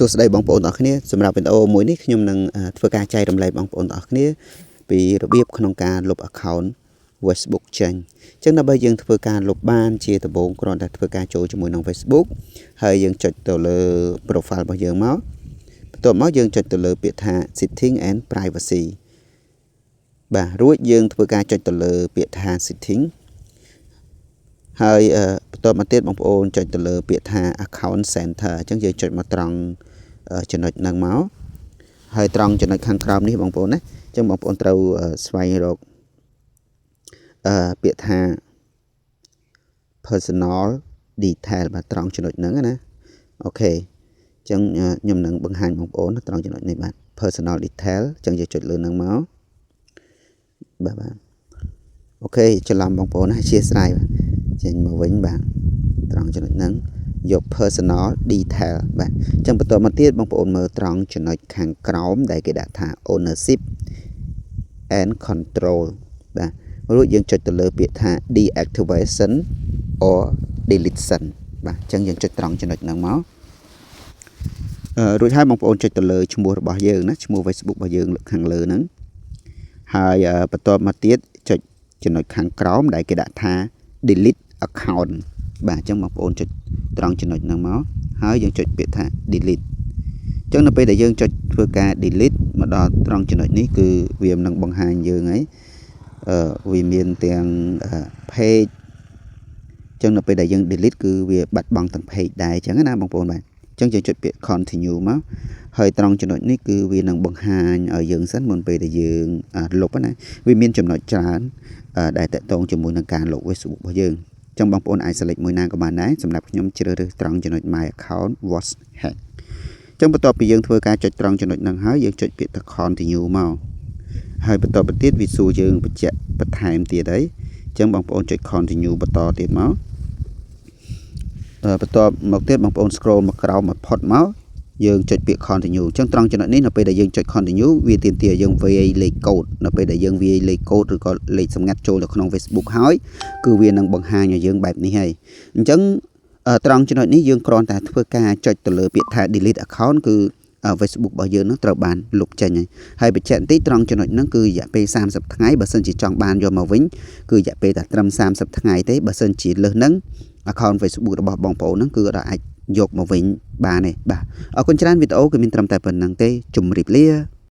សួស្តីបងប្អូនទាំងអស់គ្នាសម្រាប់វីដេអូមួយនេះខ្ញុំនឹងធ្វើការចែករំលែកបងប្អូនទាំងអស់គ្នាពីរបៀបក្នុងការលុប account Facebook ចេញអញ្ចឹងដើម្បីយើងធ្វើការលុបបានជាដំបូងគ្រាន់តែធ្វើការចូលជាមួយនឹង Facebook ហើយយើងចុចទៅលើ profile របស់យើងមកបន្ទាប់មកយើងចុចទៅលើពាក្យថា setting and privacy បាទរួចយើងធ្វើការចុចទៅលើពាក្យថា setting ហើយបន្ទាប់មកទៀតបងប្អូនចុចទៅលើពាក្យថា account center អញ្ចឹងយើងចុចមកត្រង់ចំណុចហ្នឹងមកហើយត្រង់ចំណុចខាងក្រោមនេះបងប្អូនណាអញ្ចឹងបងប្អូនត្រូវស្វែងរកអឺពាក្យថា personal detail បាទត្រង់ចំណុចហ្នឹងណា OK អញ្ចឹងខ្ញុំនឹងបង្ហាញបងប្អូនត្រង់ចំណុចនេះបាទ personal detail អញ្ចឹងយើងចុចលើហ្នឹងមកបាទបាទ OK ច្រឡំបងប្អូនណាអធ្យាស្រ័យបាទចេញមកវិញបាទត្រង់ចំណុចហ្នឹងយក personal detail បាទអញ្ចឹងបន្តមកទៀតបងប្អូនមើលត្រង់ចំណុចខាងក្រោមដែលគេដាក់ថា ownership and control បាទរួចយើងចុចទៅលើពាក្យថា deactivation or deletion បាទអញ្ចឹងយើងចុចត្រង់ចំណុចហ្នឹងមកអឺរួចហើយបងប្អូនចុចទៅលើឈ្មោះរបស់យើងណាឈ្មោះ Facebook របស់យើងខាងលើហ្នឹងហើយបន្ទាប់មកទៀតចុចចំណុចខាងក្រោមដែលគេដាក់ថា delete account បាទអញ្ចឹងបងប្អូនចុចត្រង់ចំណុចហ្នឹងមកហើយយើងចុចពាក្យថា delete អញ្ចឹងនៅពេលដែលយើងចុចធ្វើការ delete មកដល់ត្រង់ចំណុចនេះគឺវានឹងបង្ហាញយើងហើយអឺវាមានទាំង page អញ្ចឹងនៅពេលដែលយើង delete គឺវាបាត់បង់ទាំង page ដែរអញ្ចឹងណាបងប្អូនបាទអញ្ចឹងយើងចុចពាក្យ continue មកហើយត្រង់ចំណុចនេះគឺវានឹងបង្ហាញឲ្យយើងសិនមុនពេលដែលយើងលុបណាវាមានចំណុចច្រើនដែលទាក់ទងជាមួយនឹងការលុប Facebook របស់យើងចឹងបងប្អូនអាច select មួយណាក៏បានដែរសម្រាប់ខ្ញុំជ្រើសរើសត្រង់ចំណុច my account was hacked ចឹងបន្ទាប់ពីយើងធ្វើការចុចត្រង់ចំណុចហ្នឹងហើយយើងចុចពាក្យថា continue មកហើយបន្តទៅទៀតវាសួរយើងបញ្ជាក់បន្ថែមទៀតហើយចឹងបងប្អូនចុច continue បន្តទៀតមកបន្ទាប់មកទៀតបងប្អូន scroll មកក្រោមមកផុតមកយើងចុចពាក្យ continue អញ្ចឹងត្រង់ចំណុចនេះនៅពេលដែលយើងចុច continue វាទាមទារយើងវាយលេខកូដនៅពេលដែលយើងវាយលេខកូដឬក៏លេខសម្ងាត់ចូលទៅក្នុង Facebook ហើយគឺវានឹងបង្ហាញឲ្យយើងបែបនេះហើយអញ្ចឹងត្រង់ចំណុចនេះយើងគ្រាន់តែធ្វើការចុចទៅលើពាក្យថា delete account គឺ Facebook របស់យើងនឹងត្រូវបានលុបចេញហើយហើយបញ្ជាក់បន្តិចត្រង់ចំណុចហ្នឹងគឺរយៈពេល30ថ្ងៃបើសិនជាចង់បានយកមកវិញគឺរយៈពេលតែត្រឹម30ថ្ងៃទេបើសិនជាលើសហ្នឹង account Facebook របស់បងប្អូនហ្នឹងគឺអត់អាចយកមកវិញបានទេបាទអរគុណច្រើនវីដេអូគឺមានត្រឹមតែប៉ុណ្ណឹងទេជម្រាបលា។